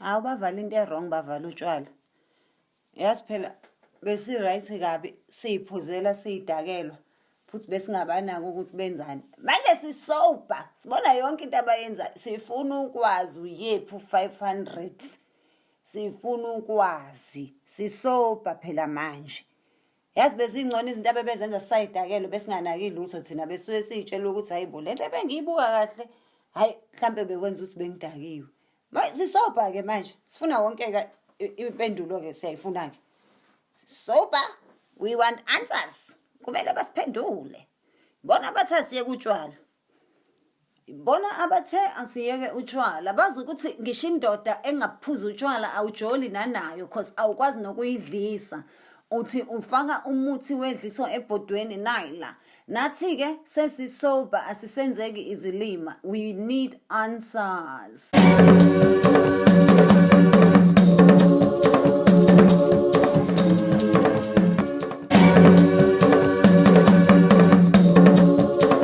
Hawu, bavala into e-wrong, bavala utshwala. Yazi phela besi-right kabi, siyiphuzela, siyidakelwa, futhi besingabanaki ukuthi benzani. Manje sisober, sibona yonke into abayenzayo. Sifuna ukwazi uyephi u-500, sifuna ukwazi, sisober phela manje. Yazi bezingcono izinto abebezenza sisayidakelwe, besinganaki lutho thina, besuke siy'tshela ukuthi hayi bo, lento ebengiyibuka kahle, hhayi mhlampe bekwenza ukuthi bengidakiwe. Sisober-ke manje, sifuna wonke-ke impendulo-ke, siyayifuna-ke. Sober, we want answers. Kumele basiphendule. Bona abathe asiyeke utshwala, bona abathe asiyeke utshwala, bazi ukuthi ngisho indoda engaphuza utshwala awujoli nanayo, cause awukwazi nokuyidlisa, uthi ufaka umuthi wedliso ebhodweni nayila. Nathi-ke sesisober, asisenzeki izilima. We need answers.